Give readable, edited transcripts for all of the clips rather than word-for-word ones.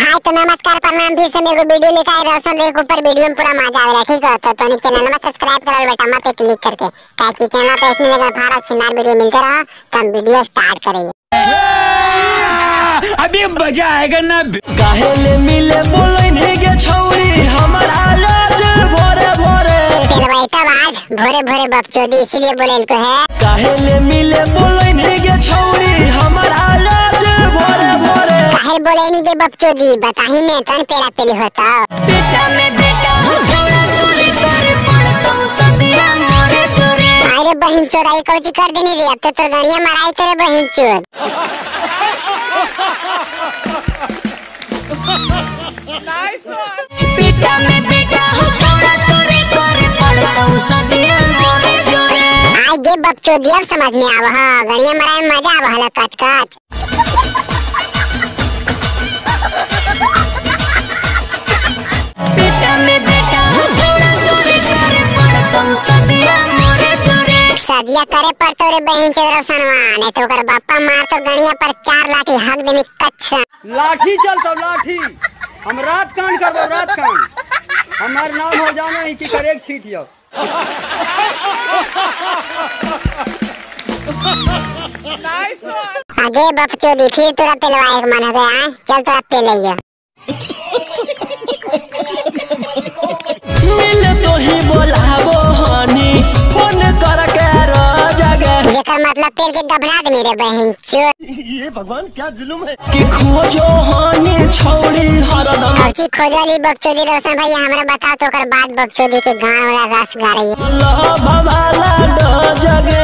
भाई तो नमस्कार प्रणाम भी से मेरे को वीडियो लेकर आए रोशन के ऊपर वीडियो में पूरा मजा आवेला ठीक हो। तो तोनी चैनल में सब्सक्राइब करो बेटा मत पे क्लिक करके, काहे कि चैनल पे इसमें लगा फारा छिनार वीडियो मिलते रहा। तो हम वीडियो स्टार्ट करिए। अभी मजा आएगा ना। काहे ले मिले बोलैनी गे छौरी हमर आवाज भोरे भोरे। चल तब आज भोरे भोरे बकचोदी इसीलिए बोले इनको है। काहे ले मिले बोलैनी गे छौरी हमर आवाज भोरे भोरे। काहे बोलैनी गे बकचोदी बताही ने तन पेला पेली होता। बेटा में बेटा छोड़ा चोरी करे पड़तो सदिया मोरे चोरे। अरे बहन चोराई कोची कर देनी रे, अब तो तोर गणिया मराई तेरे बहन चोर। बेटा में बेटा छोड़ा चोरी करे पड़तो सदिया मोरे चोरे। आई गे बकचोदी अब समझ में आवा ह, गणिया मराई में मजा आवा हला कच कच। बेटा में बेटा छोड़ा चोरी करे पड़तो सदिया मोरे चोरे। सदिया करे पर तोरे बहन चोर रोशनवा, नहीं तो ओकर बापा मार तो गणिया पर 4 लाठी हक देनी कच्चा। लाठी चलतो लाठी, हम रात कान करबो रात कान। हमार नाम हो जाना ही कि करेक छीट यो। आगे बकचोदी फिर तोरा पेलवा एक मन हो गया, चल तोरा पेलैया। मिल तो ही बोलाबो हनी फोन कर के जगे। जेकर मतलब पेल के गबना दे मेरे बहन चोर। ये भगवान क्या जुल्म है कि खोजो हनी छौरी हरदम। कौची खोजली बकचोदी रोशन भैया हमरा बताओ तो ओकर बाद बकचोदी के गान वाला रस गारई। लभ वाला डोज गे।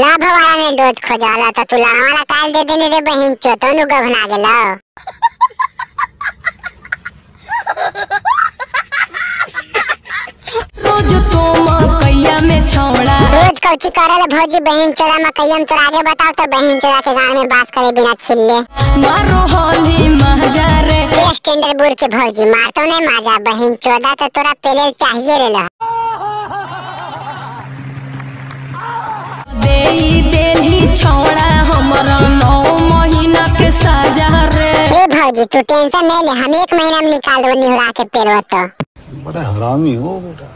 लभ वाला ने डोज खोजाला त तू लभ वाला काल दे देने रे बहन चोर, तो नु गबना गेलो। रोज तो मकैया में छौड़ा रोज कौची करल भौजी बहन चोरा मकैया में। तोरा आगे बताओ तो बहन चोरा के गांव में बास करे बिना छिल्ले। मारो होली मजा रे। ये स्टैंडर्ड बुर के भौजी मारतो नहीं माजा बहन चोदा तो तोरा पेले चाहिए रे ला। देई देली छौड़ा हमरा 9 महीना के सजा रे। ए भौजी तू टेंशन नहीं ले, हम 1 महीना में निकाल देबो निहुरा के पेलवा तो। बड़ा हरामी हो बेटा।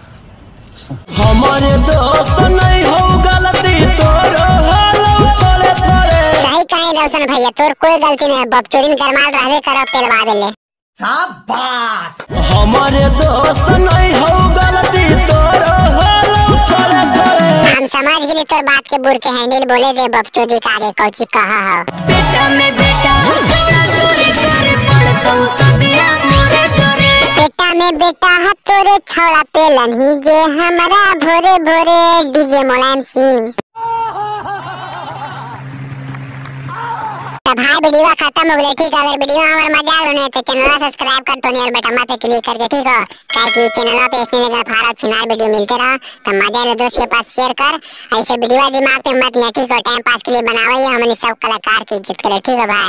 हमारे दोस्त नहीं हो गलती तोरो हालो थोड़े थोड़े। सही कहे रोशन भैया तोर कोई गलती नहीं, बकचोदी में गरमाल रहबे करो पेलवा देले। शाबाश। हमारे दोस्त नहीं हो गलती तोरो हालो थोड़े थोड़े। हम समझ गेली तोर बात के बुर के हैंडल बोले दे बकचोदी के आगे कौची कहा हो। बेटा में बेटा छोड़ा चोरी करे पड़तो सदिया मोरे चोरे। बेटा में बेटा हा तोरे छौड़ा पेलन ही जे हमरा भोरे भोरे डीजे मुलायम सिंह। तो भाई वीडियो खत्म हो गई ठीक है। अगर वीडियो हमार मजा आलो नहीं तो चैनल सब्सक्राइब कर तो और बटन पे क्लिक करके ठीक हो, काहे कि चैनल पे इसने लगा फारा छिनार वीडियो मिलते रहा। तो मजा आलो दोस्त के पास शेयर कर, ऐसे वीडियो दिमाग पे मत ले ठीक हो, टाइम पास के लिए बनावे हमनी सब कलाकार की इज्जत करे ठीक है भाई।